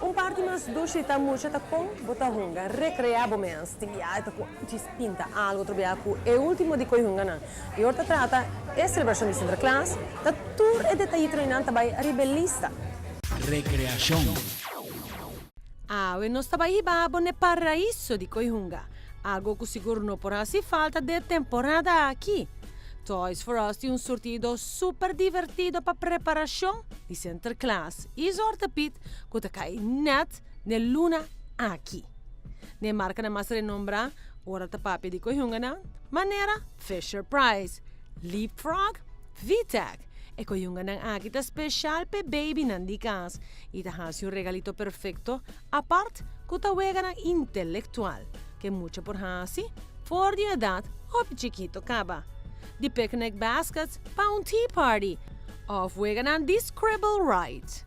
Un parti mas dushi ta mucha ta con bo ta hunga, recrea bo mes. Tin bia ta cu djis pinta algo, otro bia cu e ultimo di coy hunganan. Y ora ta trata e celebracion di Sinterklaas, ta tur e detayitonan ta bay ariba e lista. Recreacion. Awe nos ta bay hiba bo n'e paraiso di coy hunga, algo cu sigur no por haci falta den e temporada aki. Toys for Us tin un surtido super divertido pa preparacion di Sinterklaas y Zwarte Piet cu ta cay net n'e luna aki. N'e marcanan mas renombra ora ta papia di coy hunganan manera Fisher Price, Leapfrog, VTech. E coyunganan aki ta special p'e babynan di cas y ta haci un regalito perfecto apart cu ta weganan intelectual cu e mucha por haci for di un edad hopi chikito caba. Di picnic baskets pa un tea party of weganan di scribble write.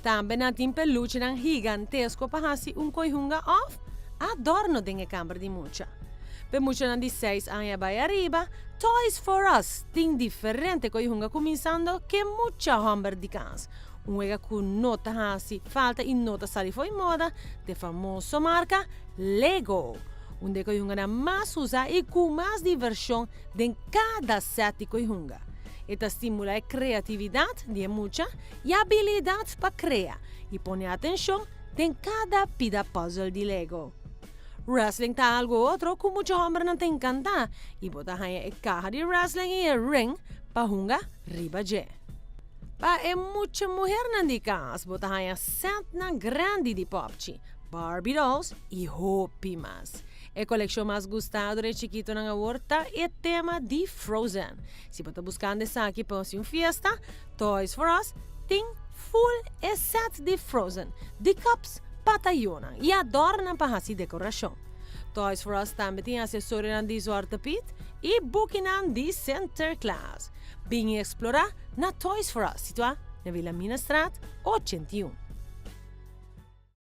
Tambe nan tin peluchenan gigantesco pa haci un coyunga of adorno den e camber di mucha. P'e muchanan di seis aña bai ariba, Toys for Us tin diferente coyunga cuminsando ke mucha homber di cas. Un wega cu no ta haci falta y no ta sali fo'i moda t'e famoso marca Lego. Un di e coyunganan mas usa y cu mas diversion den cada set di coyunga. E ta stimula e creatividad di e mucha y abilidad pa crea y pone atencion den cada pida puzzle di Lego. Wrestling ta algo otro cu mucha hombernan ta encanta y bo ta haña e caha di wrestling y e ring pa hunga riba dje. Pa e mucha muhernan di cas bo ta haña setnan grandi di popchi, Barbie dolls y hopi mas. E coleccion mas gusta dor e chikitonan awor ta e tema di Frozen. Si bo ta buscando esaki pa haci un fiesta, Toys for Us tin full e set di Frozen, di cups pa tayonan y adornan pa haci decoracion. Toys for Us tambe tin accesorionan di Zwarte Piet y bukinan di Sinterklaas. Bin y explora na Toys for Us, situa na Wilhelminastraat 81.